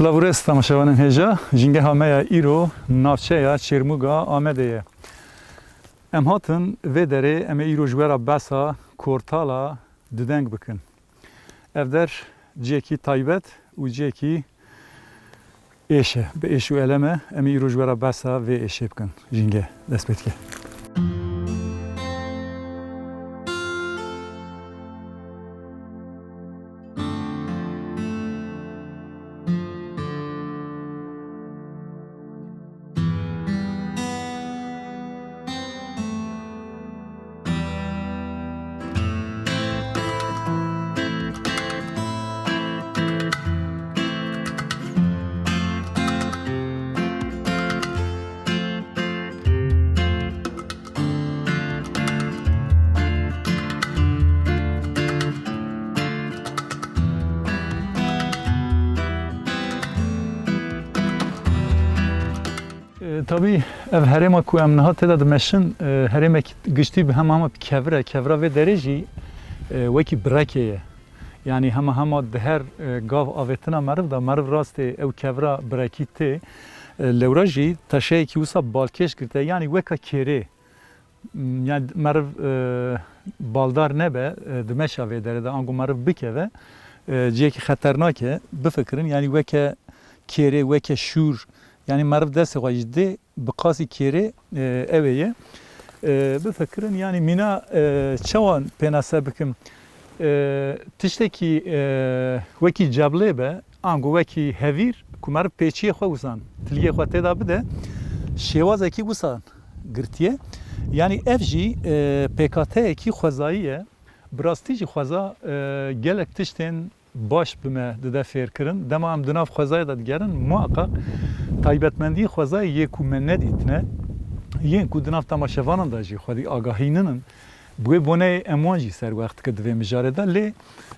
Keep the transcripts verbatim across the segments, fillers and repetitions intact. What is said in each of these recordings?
Silav û rêz temaşevanên hêja, jîngeha me ya îro navçeya Çêrmûga Amedê ye. Em hatin vê derê, em ê îro ji we re behsa Kortala Dudeng bikin. Ev der cihekî taybet û cihekî êş e, bi êş û elem e. Em ê îro ji we re behsa vê êşê bikin. Jînge, dest pê dike. E, tabî ev herêma ku em niha tê de dimeşin, e, herêmek giştî bi hema hema bi kevir e. Kevira vê derê jî, e, wekî birekê ye. Yanî hema hema di her, e, gav avêtina meriv de, meriv rastê ew kevira birekî tê. E, lewra jî teşeyekî wisa balkêş girtiye, yanî weka kêrê. M, yanî meriv, e, baldar nebe, e, dimeşa vê derê de, ango meriv bikeve, e, cihekî xeternak e, bifikirin, yanî weke kêrê, weke şûr, yanî meriv destê xwe ji dê bi qasî kêrê, e, ew ê ye. E, bifikirin, yanî mîna, e, çawa pênase bikim? E, tiştekî, e, wekî ceblê be, ango wekî hevîr, ku meriv pêçiyê xwe wisa, tiliyê xwe tê de bide, şêwazekî wisa girtiye. Yanî ev jî, e, pêkhateyekî xwezayî ye. Bi rastî jî xweza, e, gelek tiştên baş bi me dide fêrkirin. Dema em di nav xwezayê de digerin, muheqeq taybetmendiyên xwezayê yê ku me nedîtine, yên ku di nav temaşevanan de jî xwedî agahî nînin, bi wê boneyê em wan jî serwextike di vê mijarê de. Lê,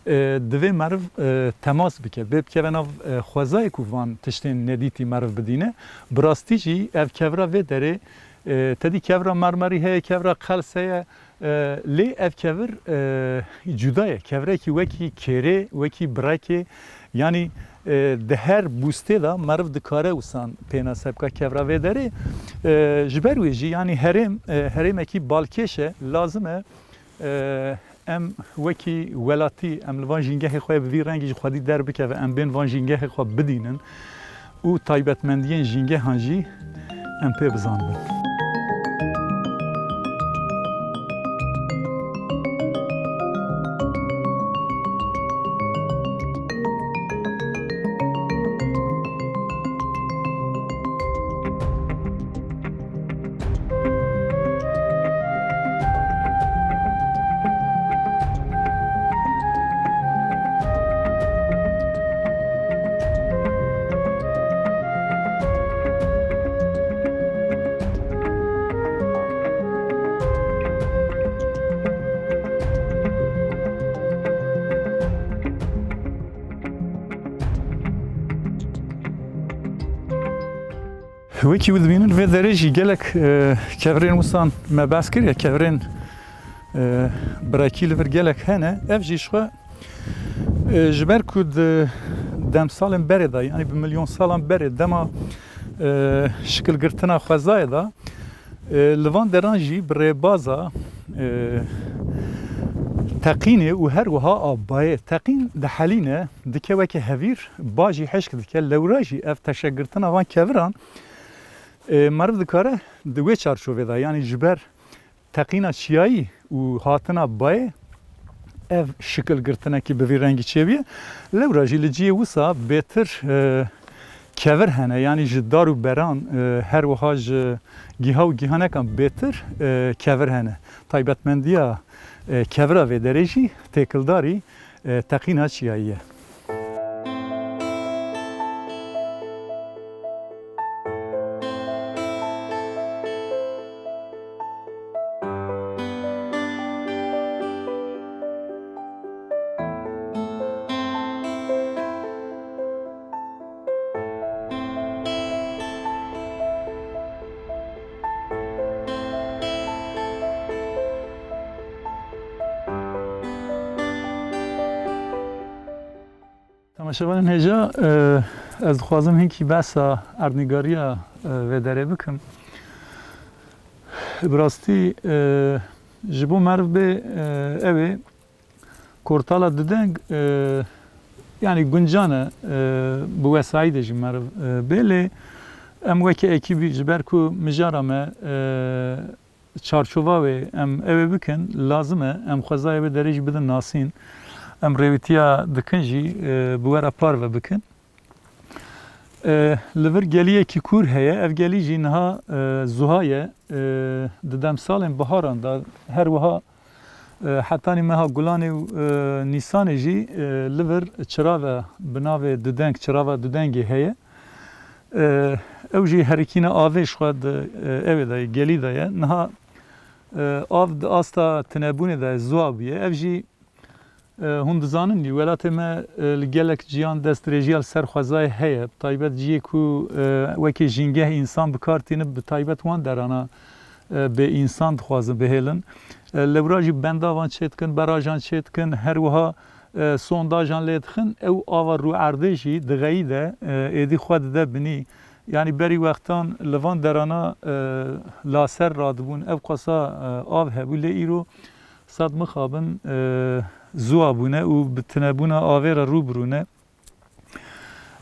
e, divê meriv, e, temas bike, bê bikeve nav, e, xwezayê ku van tiştên nedîtî meriv bidîne. Bi rastî jî ev kevira vê derê, e, tedî kevira mermerî heye, kevira qels heye, e, lê ev kevir, e, cuda ye. Kevirekî wekî kêrê, wekî birekê, yanî, e, di her bûstê de meriv dikare wisan pênase bike kevira vê derê. E, ji ber wê jî, yanî herêm, e, herêmekî balkêş e, lazim e, e, em wekî welatî, em li van jîngehê xwe bi vî rengî ji xwedî derbikeve, em bên van jîngehê xwe bidînin û taybetmendiyên jîngehan jî em pê bizanibin. Wekî we dibînin, vê derê jî gelek, e, kevirên wisan me behs kiriye, kevirên, e, birekî li vir gelek hene. Ev jî ji xwe, e, ji ber ku di demsalên berê de, yanî bi milyon salan berê dema, e, şikilgirtina xwezayê de, e, li van deran jî bi rêbaza, e, teqînê û her wiha a bayê. Teqîn dihelîne, dike weke hevîr, ba jî hişk dike. Lewra jî ev teşegirtina van keviran, e, meriv dikare di wê çarçovê de, yanî ji ber teqîna çiyayî û hatina bayê ev şikil girtinekî bi vî rengî çêbûye. Lewra jî li cihê wisa bêtir, e, kevir hene, yanî ji dar û beran, e, her wiha ji giha û gihanekan bêtir, e, kevir hene. Taybetmendiya, e, kevira vê derê jî têkildarî, e, teqîna çiyayî ye. Temaşevanên hêja, e, Ez dixwazim hinkî behsa erdnîgariya, e, vê derê bikim. Bi rastî, e, ji bo meriv bê, e, ew ê Kortala Dudeng, e, yanî guncan e, e, bi wesayî de jî meriv, e, bê lê em weke ekîbî ji ber ku mijara me, e, çarçova wê em ew ê bikin, lazim e em xwezayê wê derê jî bidin nasîn. Em rêwîtiya dikin jî, e, bi we re parve bikin. E, li vir geliyekî kûr heye. Ev gelî jî niha, e, zuha ye. E, di demsalên biharan de her wiha, e, hetanî meha Gulanê û, e, Nîsanê jî, e, li vir çirave bi navê Dudeng, çirava Dudengê heye. E, ew jî herikîna avê ji xwe di, e, ewê de ye, gelî de ye. Niha, e, av di asta tinebûnê de ye, zuha bûye. Ev jî, e, hûn dizanin jî welatê me, e, li gelek ciyan destdirêjiya li ser xwezayê heye. Bi taybet ciyê ku, e, wekî jîngeh însan bi kar tînin, bi taybet wan derana, e, bê însan dixwazin bihêlin. E, lewra jî bendavan çêdikin, berajan çêdikin, her wiha, e, sondajan lê dixin. Ew ava rûerdê jî di xeyî de, e, êdî xwe dide binî. Yanî berî wextan li van derana, e, laser radibûn, ew qasa, e, av hebû, lê îro sed mixabin, e, zuwa bûne û bi tinebûna avê re rû bi rû ne.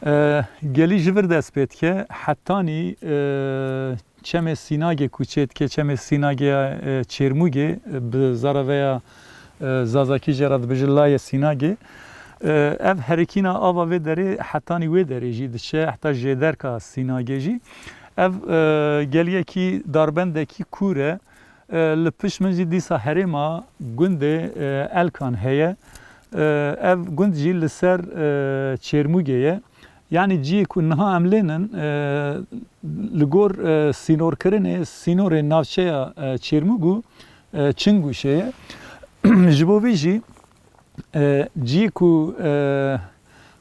E, gelî ji vir dest pê dike, hetanî, e, çemê Sînagê ku çê dike, çemê Sînagê ya, e, Çêrmûgê, e, bi zaraveya, e, Zazakî jê re dibêje Layê Sînagê. E, ev herikîna ava vê derê hetanî wê derê jî diçe, heta jêderka Sînagê jî. Ev, e, geliyekî darbendekî kûr e. E, li pişt min jî dîsa herêma gundê, e, Elkan heye. E, ev gund jî li ser, e, Çêrmûgê ye. Yanî ciyê ku niha em lênin, e, li gor, e, sînorkirinê, sînorê navçeya, e, Çêrmûg û, e, Çingûşê ye. Ji bo vê jî, e, ciyê ku, e,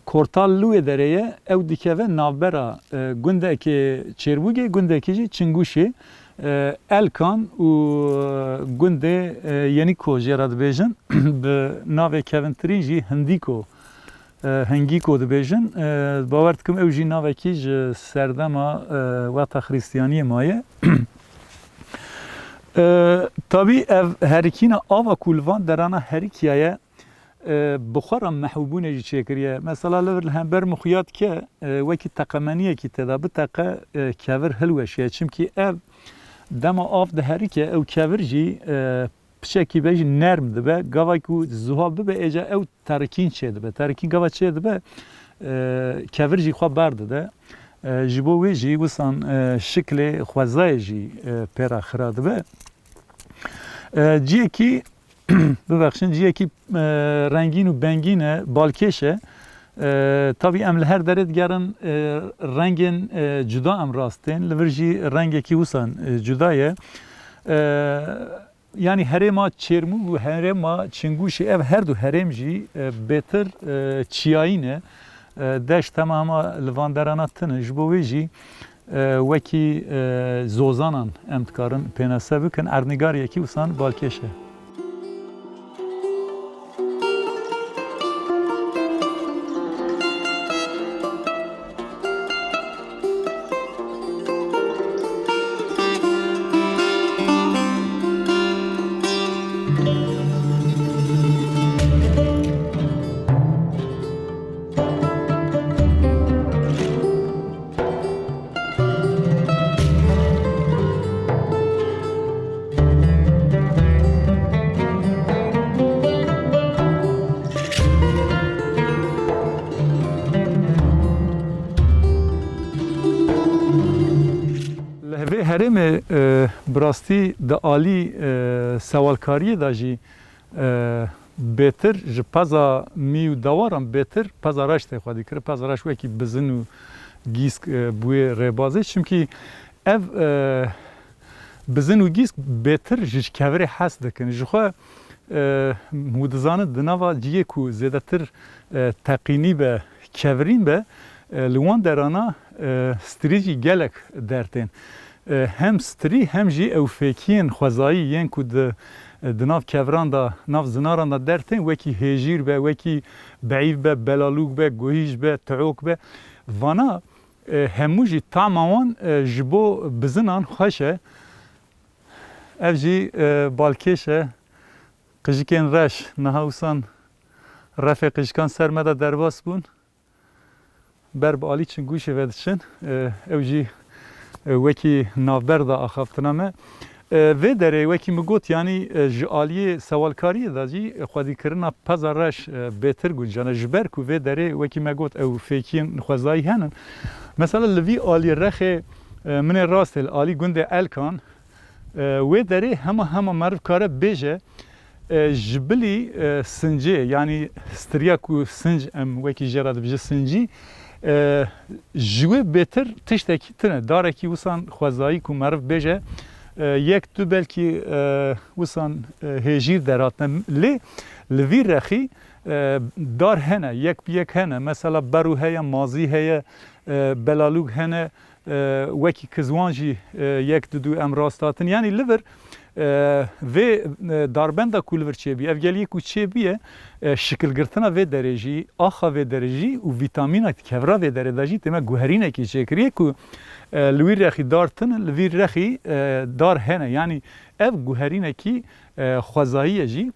Kortal li wê derê ye, ew dikeve navbera, e, gundekê Çêrmûgê, gundekê jî Çingûşê. E, Elkan û, e, gundê, e, Yenîko jê re dibêjin, bi navê kevintirîn jî Hindîko, e, Hingîko dibêjin. E, bawer dikim ew jî navekî ji serdema, e, wexta Xrîstiyaniyê maye. E, tabî ev herikîna ava ku li van derana herikiyaye, e, bi xwe re mehûbûnê jî çêkiriye. Mesela li vir li hember min xuya dike, e, wekî teqemeniyekî tê de biteqe, e, kevir hilweşiye. Çimkî ev dema av diherike, ew kevir jî, e, piçekî be jî nerm dibe. Gava ku zuha bibe, êca ew terikîn çêdibe. Terikîn gava çêdibe, e, kevir jî xwe berdide. E, ji bo wê jî wisan, e, şiklê xwezayê jî, e, pê re xira dibe. E, ciyekî, bibexşin, ciyekî, e, rengîn û bengîn e, balkêş e. E, tabî em li her derê digerin, e, rengên, e, cuda em rast tên. Li vir jî rengekî wisan, e, cuda ye. E, Yanî herêma Çêrmûg û herêma Çingûşê, ev her du herêm jî, e, bêtir, e, çiyayî ne. E, deşt hema hema li van derana tune. Ji bo wê jî, e, wekî, e, zozanan em dikarin pênase bikin. Erdnîgariyekî wisan balkêş e. Li vê herêmê, e, bi rastî di alî, e, sewalkariyê de jî, e, bêtir ji peza mî û dewaran bêtir peza reş tê xwedî kir. Peza reş wekî bizin û gîsk, e, bûye rêbazê. Çimkî ev, e, bizin û gîsk bêtir ji kevirê hez dikin. Ji xwe, e, hûn dizanin di nava cihê ku zêdetir, e, teqînî be, kevirîn be, e, li wan derana, e, stirî jî gelek dertên. E, hem stirî hem jî ew fêkiyên xwezayî yên ku di, e, di nav keviran de, nav zinaran de dertên, wekî hêjîr be, wekî beîv be, belalûk be, guhîj be, tiok be. Vana, e, hemû jî tama wan, e, ji bo bizinan xweş e. Ev jî, e, balkêş e. Qijikên reş niha wisa refê qijikan ser me de derbas bûn. Ber bi alî çingûşê ve diçin. E, ew jî, e, wekî navber de axaftina me. E, vê derê wekî min got, yanî, e, ji aliyê sewalkariyê de jî xwedîkirina peza reş, e, bêtir guncan e. Ji ber ku vê derê wekî me got ew fêkiyên xwezayî henin. Mesela li vî alî rexê, e, min ê rastê li alî gundê Elkan, e, wê derê hema hema meriv kare bêje, e, ji bilî, e, sincê, yanî stiriya ku sinc em wekî jê re dibêje sincî, e, ji wê bêtir tiştekî tune. Darekî wisan xwezayî ku meriv bêje, e, yek tu belkî, e, wisan, e, hêjîr derhatine. Lê li vî rexî, e, dar hene, yek bi yek hene. Mesela berû heye, mazî heye, e, belalûk hene, e, wekî kizwan jî, e, yek didû em rast hatin. Yanî li vir, e, vê, e, darbenda ku li vir çêbî, ev geliyê ku çêbûye, e, şikilgirtina vê derê jî, axa vê derê jî û vîtamîna kevra vê derê de jî tême guherînekî çêkiriye ku, e, li wî rexî dar tune, li vî rexî, e, dar hene. Yanî ev guherînekî, e, xwezayî ye jî.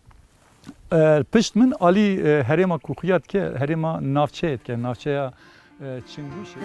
E, pişt min alî, e, herêma ku xuya dike, herêma navçeyê dike, navçeya, e, Çingûşê.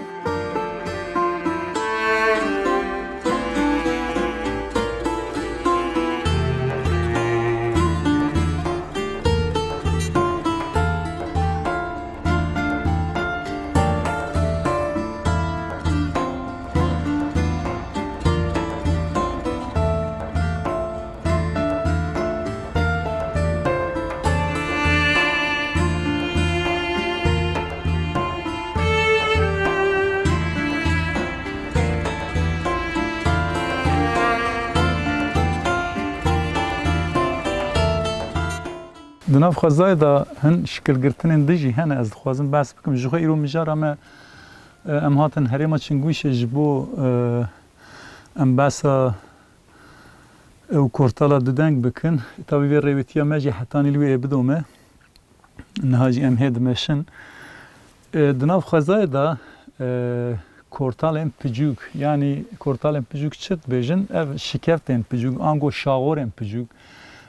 Di nav xwezayê de hin şikilgirtinên din jî hene, ez dixwazim behs bikim. Ji xwe îro mijara me, e, em hatin herêma Çingûşê ji bo, e, em behsa ew kortala dudeng bikin. Tabî vê rêwîtiya me jî hetanî li wê ê bidome. Niha jî em hê dimeşin. E, di nav xwezayê de, e, kortalên picûk, yanî kortalên picûk çi dibêjin? Ev şikeftên picûk, ango şaxorên picûk,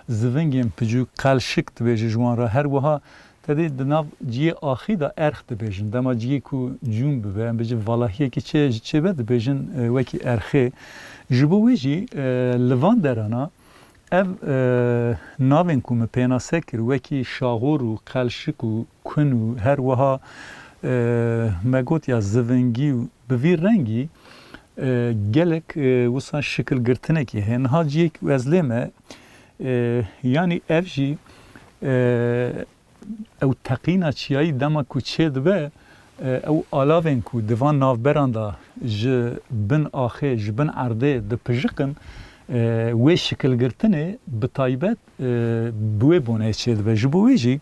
zivingên picûk, qelşik dibêje ji wan re. Her wiha te dê di nav ciyê axî de erx dibêjin. Dema ciyê ku cûn bibe, em bêjin valahiyekî çê, çêbe dibêjin, e, wekî erxê. Ji bo wê jî, e, li van derana ev, e, navên ku min pênase kir, wekî şaxor û qelşik û kun û her wiha, e, me got ya zivingî û bi vî rengî, e, gelek, e, wisa şikilgirtinekî heye. Niha ciyek ez lê me, e, yanî ev jî, e, ew teqîna çiyayî dema ku çêdibe, e, ew alavên ku di van navberan de ji bin axê, ji bin erdê dipijiqin, e, wê şikilgirtinê bi taybet, e, bi wê boneyê çêdibe. Ji bo wê jî,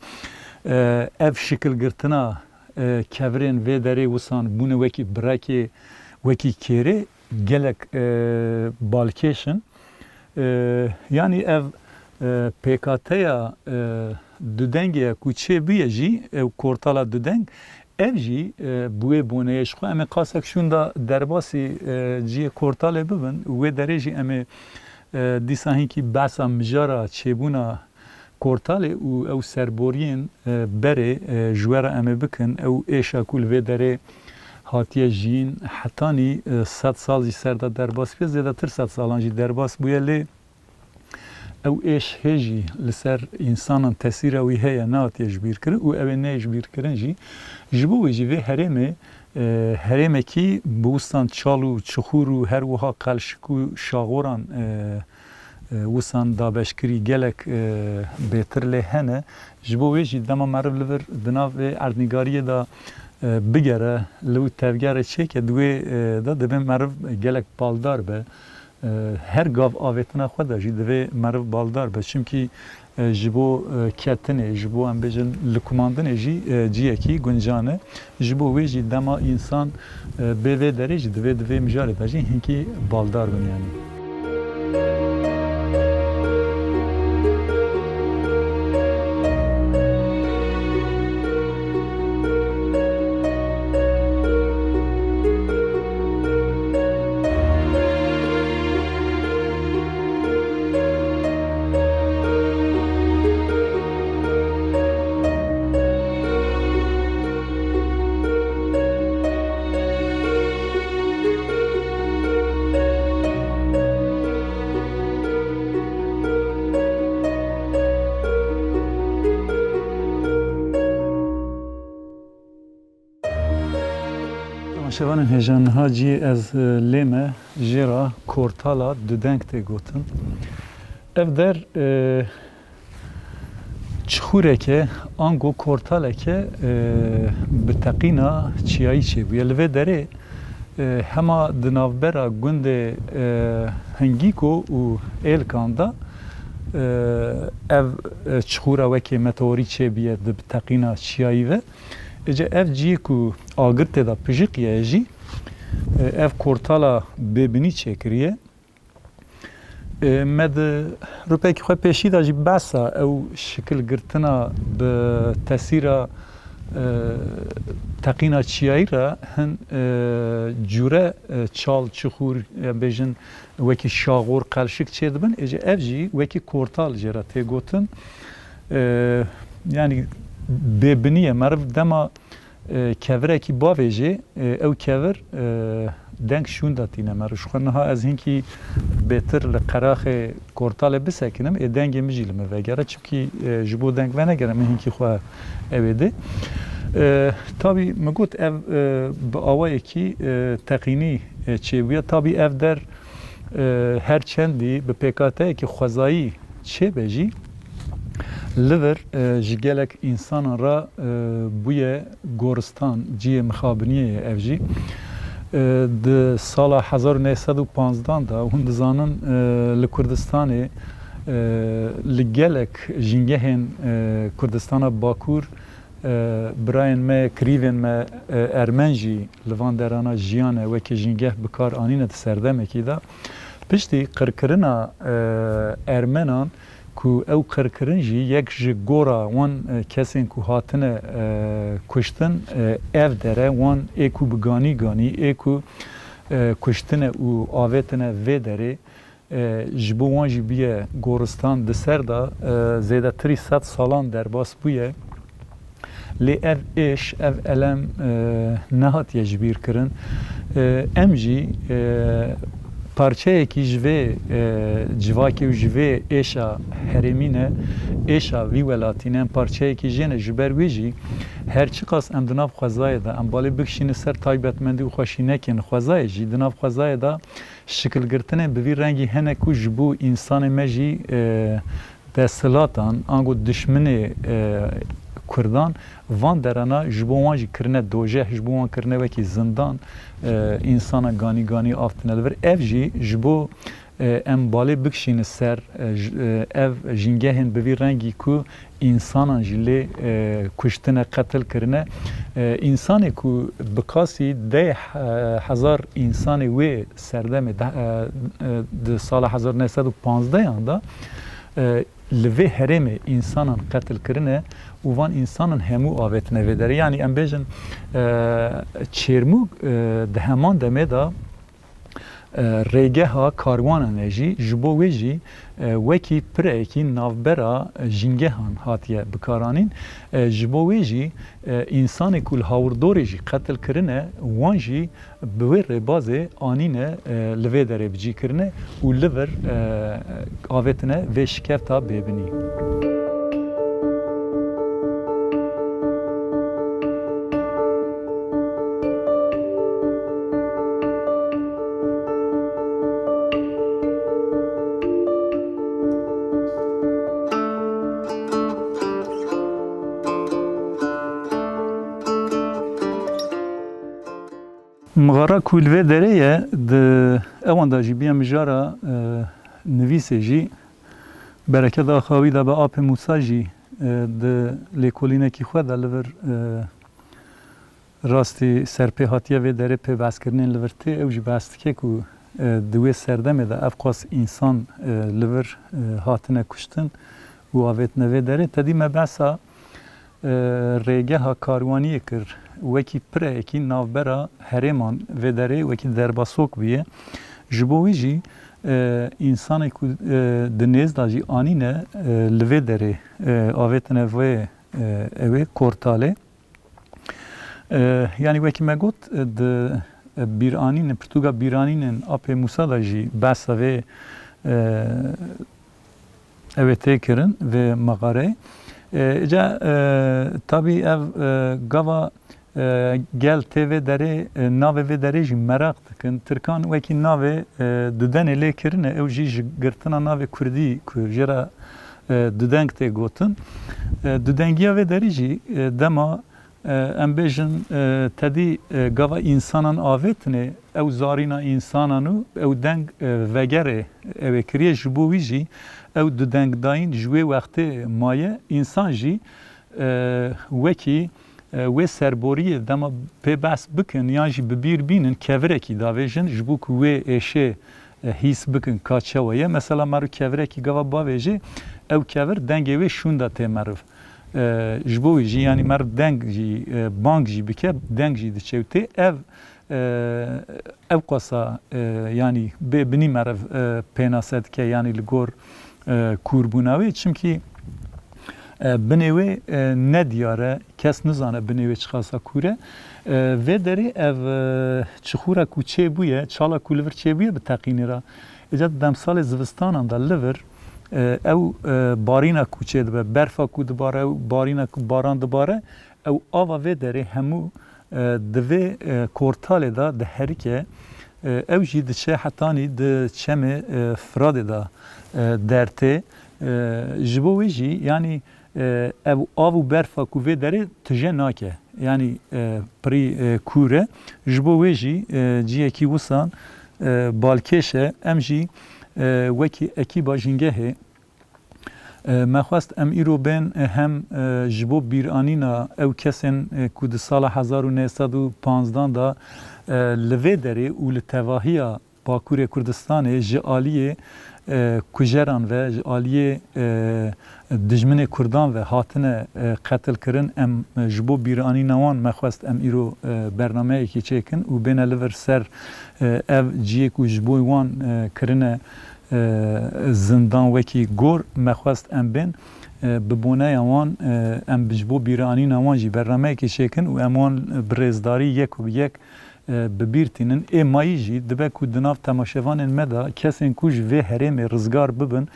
e, ev şikilgirtina, e, kevirên vê derê wisan bûne wekî birekê, wekî kêrê gelek, e, balkêş in. E, yanî ev, e, pêkateya, e, dudengê ye ku çêbûye jî, ew kortala dudeng, ev jî, e, bi wê boneyê ji xwe em ê qasek şûnda derbasî, e, cihê kortalê bibin û wê derê jî em ê, e, dîsa hinkî behsa mijara çêbûna kortalê û ew serboriyên, e, berê, e, ji we re em ê bikin. Ew êşa ku li vê derê hatiye jiyîn, hetanî, e, sed sal jî ser de derbas bûye, zêdetir sed salan jî derbas bûye, lê ew êş hê jî li ser însanan tesîra wî heye, nehatiye ji bîr kirin û ew ê neyê ji bîr kirin jî. Ji bo wê jî vê herêmê, e, herêmekî bi wistan çal û çixûr û her wiha qelşik û şaxoran, e, e, wisan dabeşkirî gelek, e, bêtir lê hene. Ji bo wê jî dema meriv li vir di nav vê erdnîgariyê de, e, bigere, li wî tevgerê çêke, di wê, e, de divê meriv gelek baldar be. E, her gav avêtina xwe de jî divê meriv baldar be. Çimkî, e, ji bo, e, ketinê, ji bo em bêjin likumandinê jî, e, ciyekî guncan e. Ji bo wê jî dema însan, e, bê vê derê jî divê di vê mijarê de jî hinkî baldar bin yanî. Şevanên hêja niha ciyê ez, e, lê me jê re Kortala Dudeng tê gotin. Ev der, e, çixûreke, ango kortaleke, e, bi teqîna çiyayî çêbûye. Li vê derê, e, hema di navbera gundê, e, Hingîko û Êlkan de, e, ev, e, çixûra wekî meteorî çêbûye di bi teqîna çiyayî ve. Êce ev ciyê ku agir tê de pijiqiye jî, e, ev kortala bêbinî çêkiriye. E, me di rûpekî xwe pêşî de jî behsa ew şikilgirtina bi tesîra, e, teqîna çiyayî re hin, e, cûre, e, çal, çixûr, em bêjin, wekî şaxor, qelşik çêdibin. Êce ev jî wekî kortal jê re tê gotin. E, yanî bêbinî ye. Meriv dema, e, kevirekî bavêjê, e, ew kevir, e, deng şûnda tîne meriv. Ji xwe niha ez hinkî bêtir li qeraxê kortalê bisekinim, ê dengê min jî li min vegere. Çimkî, e, ji bo deng venegere, min hinkî xwe ew ê dê. E, tabî min got ev, e, bi awayekî, e, teqînî, e, çêbûye. Tabî ev der, e, her çendî bi pêkhateyekî xwezayî çêbe jî, li vir, e, ji gelek însanan re, e, bûye goristan, cihê mixabiniyê ye ev jî. E, di sala hezar û neh sed û panzdan de, hûn dizanin, e, li Kurdistanê, e, li gelek jîngehên, e, Kurdistana Bakur, e, birayên me, kirîvên me, e, ermen jî li van derana jiyane wekî jîngeh bi kar anîne di serdemekî de. Piştî qirkirina, e, ermenan ku ew qirkirin jî yek ji gora wan, e, kesên ku hatine, e, kuştin, e, ev der e, wan ê ku bi ganî ganî, ê ku, e, kuştine û avêtine vê derê, e, ji bo wan jî bûye goristan di ser de, e, zêdetirî sed salan derbas bûye. Lê ev êş, ev elem, e, nehatiye ji bîr kirin. E, em jî, e, parçeyekî ji vê, e, civakê û ji vê êşa herêmî ne, êşa vî welatî ne, em parçeyekî jê ne. Ji ber wê jî her çiqas em di nav xwezayê de, em balê bikişînin ser taybetmendî û xweşînekên xwezayê jî, di nav xwezayê de şikilgirtinên bi vî rengî hene ku ji bo însanê me jî, e, desthilatan, ango dişminê, e, Kurdan, van derana ji bo wan jî kirine dojeh, ji bo wan kirine wekî zindan, e, însana ganî ganî av tine li vir. Ev jî ji bo, e, em balê bikişîne ser, e, j-, e, ev jîngehên bi vî rengî ku însanan jî lê, e, kuştine, qetil kirine. E, însanê ku bi qasî deh, e, hezar însanê wê serdemê de, e, e, di sala hezar neh sed û panzdehan de, e, li vê herêmê însanan qetil kirine û van însanan hemû avêtine vê derê. Yanî em bêjin, e, Çêrmûg, e, di heman demê de, e, rêgeha karwanan e jî, ji bo wê jî, e, wekî pireyekî navbera jîngehan hatiye bikaranîn. E, ji bo wê jî, e, însanê ku li hawirdorê jî qetil kirine, wan jî bi wê rêbazê anîne, e, li vê derê bi cî kirine û li vir, e, avêtine vê şikefta bêbinî. Mixara ku li vê derê ye, di ewan de jî bûye mijara, e, nivîsê jî, Bereket Axawî de bi Apê Mûsa jî, e, di lêkolînekî xwe de li vir, e, rastî serpêhatiya vê derê pê behskirinên li vir tê. Ew jî behs dike ku, e, di wê serdemê de ev qas însan, e, li vir, e, hatine kuştin û avêtine vê derê. Tedî me behsa e, rêgeha karwaniyê kir, wekî pireyekî navbera herêman vê derê wekî derbasok bûye. Ji bo wî jî, e, însanê ku, e, di nêz de jî anîne, e, li vê derê, e, avêtine vê, e, ew ê kortalê. E, yanî wekî me got, e, di, e, bîranîn, pirtûka bîranînên Apê Mûsa de jî behsa vê, e, ew ê tê kirin vê mexareyê. E, îca, e, tabî ev, e, gava E, gel tê vê derê, e, navê vê derê jî meraq dikin. Tirkan wekî navê, e, Dudenê lê kirine, ew jî ji girtina navê kurdî ku jê re, e, Dudeng tê gotin. E, dudengiya vê derî jî, e, dema, e, em bêjin, e, tedî, e, gava însanan avêtinê, ew zarîna însanan û ew deng, e, vegerê ew ê kiriye. Ji bo wî jî ew dudengdayîn ji wê wextê maye. Însan jî, e, wekî, e, wê serboriyê dema pê behs bikin yan jî bi bîr bînin, kevirekî davêjin, ji bo ku wê êşê, e, hîs bikin ka çawa ye. Mesela, mero kevirekî gava bavêjê, ew kevir dengê wê şûnda tê meriv. E, ji bo wî jî, yanî meriv deng jî, e, bang jî bike, deng jî diçe û tê. Ev, e, ew qasa, e, yanî bê binî meriv, e, pênase dike, yanî li gor, e, kûrbûna wê. Çimkî, e, binê wê, e, ne diyar e, kes nizane binê wê çiqasa kûr e. E, vê derê ev, e, çixûra ku çêbûye, çala ku li vir çêbûye bi teqînê re. Îca di demsalê zivistanan de li vir, e, ew, e, barîna ku çêdibe, berfa ku dibare, ew barîna ku baran dibare, ew ava vê derê hemû, e, di vê, e, kortalê de diherike, e, ew jî diçe hetanî di çemê, e, Firadê de, e, dertê. E, ji bo wê jî, yanî, e, ev av û berfa ku vê derê tije nake. Yanî, e, pirî, e, kûr e. Ji bo wê jî, e, ciyekî wisan, e, balkêş e. Em jî, e, wekî ekîba Jîngehê, e, me xwest em îro bên, e, hem, e, ji bo bîranîna ew kesên, e, ku di sala hezar û neh sed û panzdan de, e, li vê derê û li tevahiya Bakurê Kurdistanê ji aliyê, e, kujeran ve, ji aliyê, e, dijminê Kurdan ve hatine, e, qetilkirin. Em, e, ji bo bîranîna wan me xwest em îro, e, bernameyekî çêkin û bêne li vir ser, e, ev ciyê ku ji bo wan, e, kirine, e, zindan wekî gor, me xwest em bên, e, bi boneya wan, e, em ji bo bîranîna wan jî bernameyekê çêkin û em wan, e, bi rêzdarî yek û bi yek, e, bi bîr tînin. Ê mayî jî dibe ku di nav temaşevanên me de kesên ku ji vê herêmê rizgar bibin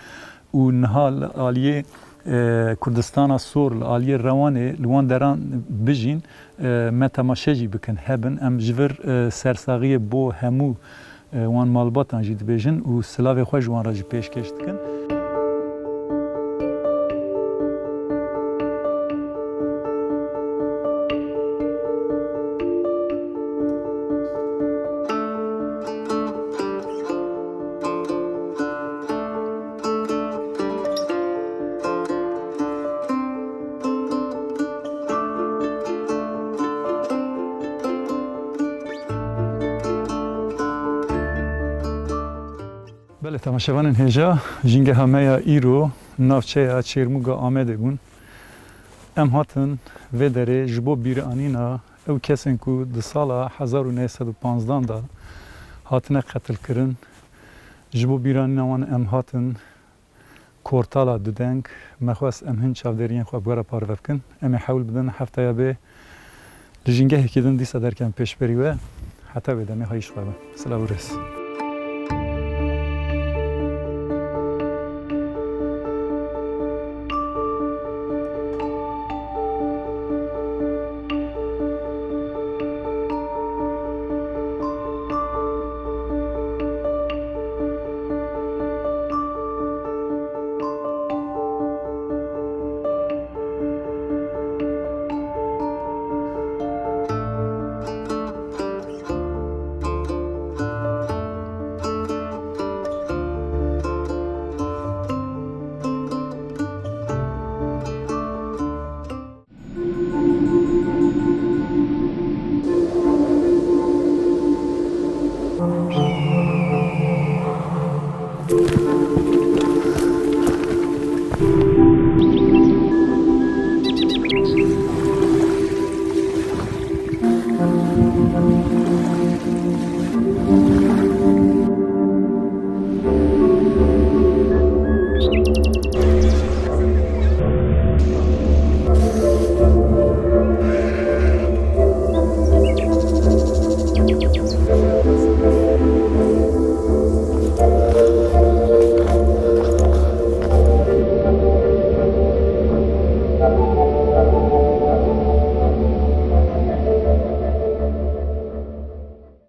û niha li aliyê, e, Kurdistana Sor, li aliyê Rewanê, li wan deran bijîn, e, me temaşe jî bikin, hebin. Em ji vir, e, sersaxiyê bo hemû, e, wan malbatan jî dibêjin û silavê xwe ji wan re jî pêşkêş dikin. Belê, temaşevanên hêja, jîngeha me ya îro navçeya Çêrmûga Amedê bûn. Em hatin vê derê ji bo bîranîna ew kesên ku di sala hezar û neh sed û panzdan de hatine qetilkirin. Ji bo bîranîna wan em hatin Kortala Dudeng. Me xwest em hin çavdêriyên xwe bi we re parve bikin. Em ê hewl bidin heftaya bê li jîngehekî din dîsa derkevin pêşberî we. Heta wê demê hayîş xwe bin. Silav û rêz.